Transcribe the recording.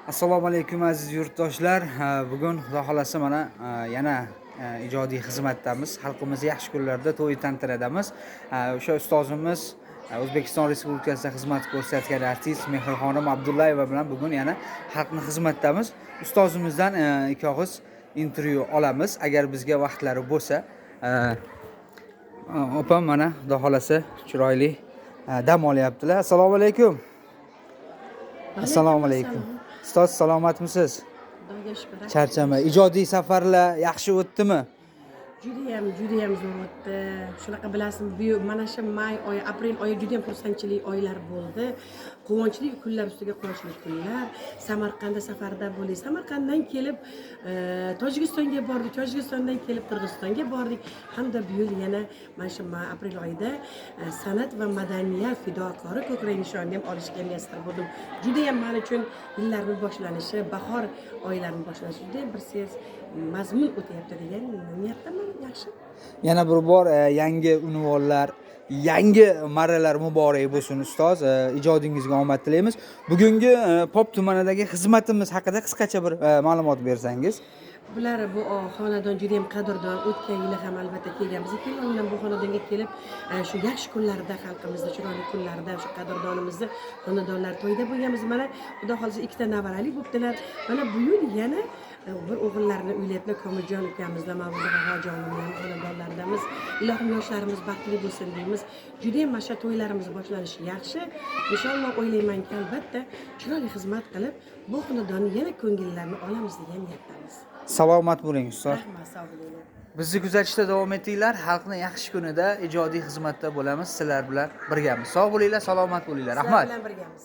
Assalomu alaykum, aziz yurtdoshlar. Bugun, Xudo xolasa, mana yana ijodiy xizmatdamiz. Xalqimizni yaxshi kunlarda, to'y tantanadamiz. O'sha ustozimiz, O'zbekiston Respublikasida xizmat ko'rsatgan artist Mehrixonim Abdullayeva bilan bugun yana xalqni xizmatdamiz. Ustozimizdan ikki og'iz intervyu olamiz, agar bizga vaqtlari bo'lsa. Opam mana, Xudo xolasa, chiroyli dam olyaptilar. Assalomu alaykum. Assalomu alaykum. Ustoz, salomatmisiz? Xudoga shukur. Charchamay. Ijodiy safarlar yaxshi o'tdimi? Judayam, judayam zo'r o'tdi. Shunaqa, bilasizmi, bu mana shu may oyi, aprel oyi judayam xursandchilik oylar bo'ldi. Quvonchli kunlar ustiga quvonchli kunlar. Samarqandda safarda bo'ldik. Samarqanddan kelib Tojikistonga bordik, Tojikistondan kelib Qirg'izistonga bordik hamda bu yil yana mana shu aprel oyida san'at va madaniyat fidokori ko'krak nishonini ham olishga muyassar bo'ldim. Judayam man uchun yillarni boshlanishi, bahor oylarining boshlanishi judayam bir mazmun o'tyapti degan niyatdaman, yaxshi. Yana bir bor yangi unvonlar, yangi marralar muborak bo'lsin, ustoz. Ijodingizga omad tilaymiz. Bugungi Pop tumanidagi xizmatimiz haqida qisqacha bir ma'lumot bersangiz. Bular, bu xonadon juda yam qadrdon. O'tgan yili ham albatta kelganmiz. Keyin bilan bu xonadonga kelib, shu yaxshi kunlarda, xalqimizni chiroyli kunlarida, shu qadrdonimizni xonadonlar to'yida bo'lganmiz. Mana, Xudo xohlasa, ikkita nevarali bo'libdilar. Mana bu yil yana bir o'g'illarini uylayaptilar. Komiljon ukamizni, Mavluda xojonimni ham xonadonlaridamiz. Ilohim, yoshlarimiz baxtli bo'lsin deymiz. Judayam mana shu to'ylarimiz boshlanishi yaxshi, inshaalloh. O'ylaymanki, albatta chiroyli xizmat qilib, bu xonadonni yana ko'ngillarini olamiz degan niyatdamiz. Salomat bo'ling, ustoz. Rahmat, sog' bo'linglar. Bizni kuzatishda davom etinglar. Xalqni yaxshi kunida ijodiy xizmatda bo'lamiz. Sizlar bilan birgamiz. Sog' bo'linglar, salomat bo'linglar. Sizlar Rahmat. bilan birgamiz.